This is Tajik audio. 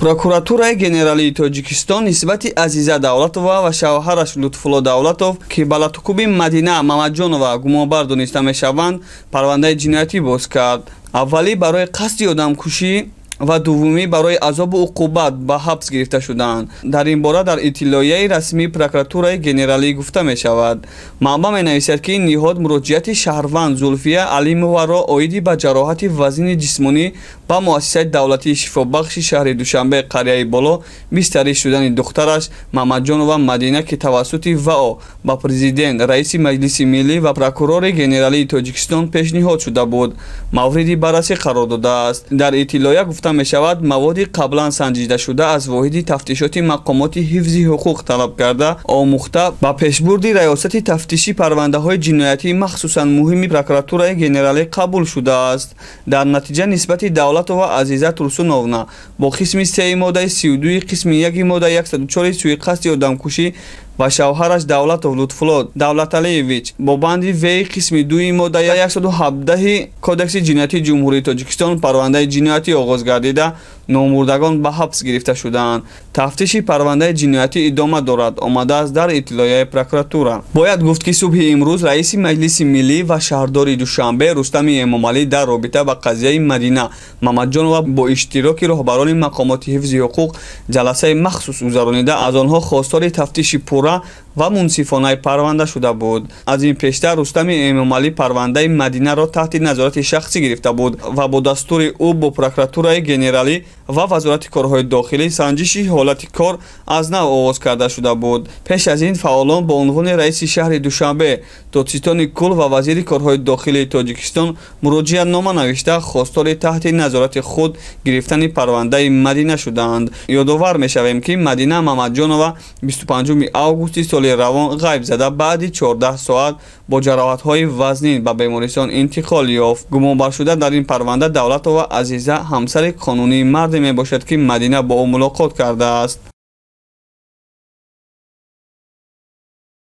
Прокуратураи Генералии Тоҷикистон нисбати Азиза Давлатова ва шавҳараш Лутфулло Давлатов, ки ба латукӯби Мадина Мамаҷонова гумонбар дониста мешаванд, парвандаи ҷиноятӣ боз кард. Аввалӣ барои қасди одамкушӣ ва дуввумӣ барои азобу уқубат ба ҳабс гирифта шуданд. Дар ин бора дар иттилоияи расмии Прокуратураи Генералӣ гуфта мешавад. Манбаъ менависад, ки ин ниҳод муроҷиати шаҳрванд Зулфия Алимоваро оиди ба ҷароҳати вазнини ҷисмонӣ ба муассисаи давлатии шифобахши шаҳри Душанбе, қарияи Боло бистарӣ шудани духтараш Мамаҷонова Мадина, ки тавассути ВАО ба президент, раиси Маҷлиси Миллӣ ва прокурори генералии Тоҷикистон пешниҳод шуда буд, мавриди баррасӣ қарор додааст. Дар иттилоия гуфта мешавад, маводи қаблан санҷидашуда аз воҳиди тафтишоти мақомоти ҳифзи ҳуқуқ талаб карда, омӯхта, ба пешбурди Раёсати тафтиши парвандаҳои ҷиноятии махсусан муҳими Прокуратураи Генералӣ қабул шудааст. Дар натиҷа нисбати Давлатова Азиза Турсуновна бо қисми сеи моддаи 32 қисми яки моддаи 104 суиқасди одамкушӣ ва шавҳараш Давлатов Лутфулло Давлаталиевич бо банди В қисми дуи моддаи 117 Кодекси ҷиноятии Ҷумҳурии Тоҷикистон парвандаи ҷиноятӣ оғоз гардида, номурдагон ба ҳабс гирифта шудаанд. Тафтиши парвандаи ҷиноятӣ идома дорад, омадааст дар иттилоияи прокуратура. Бояд гуфт, ки субҳи имрӯз раиси Маҷлиси Миллӣ ва шаҳрдори Душанбе Рустами Эмомалӣ дар робита ба қазияи Мадина Мамаҷонова бо иштироки роҳбарони мақомоти ҳифзи ҳуқуқ ҷаласаи махсус гузаронида, аз онҳо хостори тафтиши пурра ва мунсифонаи парванда шуда буд. Аз ин пештар Рустами Эмомалӣ парвандаи Мадинаро таҳти назорати шахсӣ гирифта буд ва бо дастури ӯ бо Прокуратураи Генералӣ ва Вазорати корҳои дохилӣ санҷиши ҳолати кор аз нав оғоз карда шуда буд. Пеш аз ин фаъолон бо унвони раиси шаҳри Душанбе, додситони кул ва вазири корҳои дохилии Тоҷикистон муроҷиатнома навишта, хостори таҳти назорати худ гирифтани парвандаи Мадина шудаанд. Ёдовар мешавем, ки Мадина Мамаҷонова 25 августи соли равон ғайб зада, баъди 14 соат бо ҷароҳатҳои вазнин ба бемористон интиқол ёфт. Гумонбаршуда дар ин парванда Давлатова Азиза ҳамсари қонунии марде мебошад, ки Мадина бо ӯ мулоқот кардааст.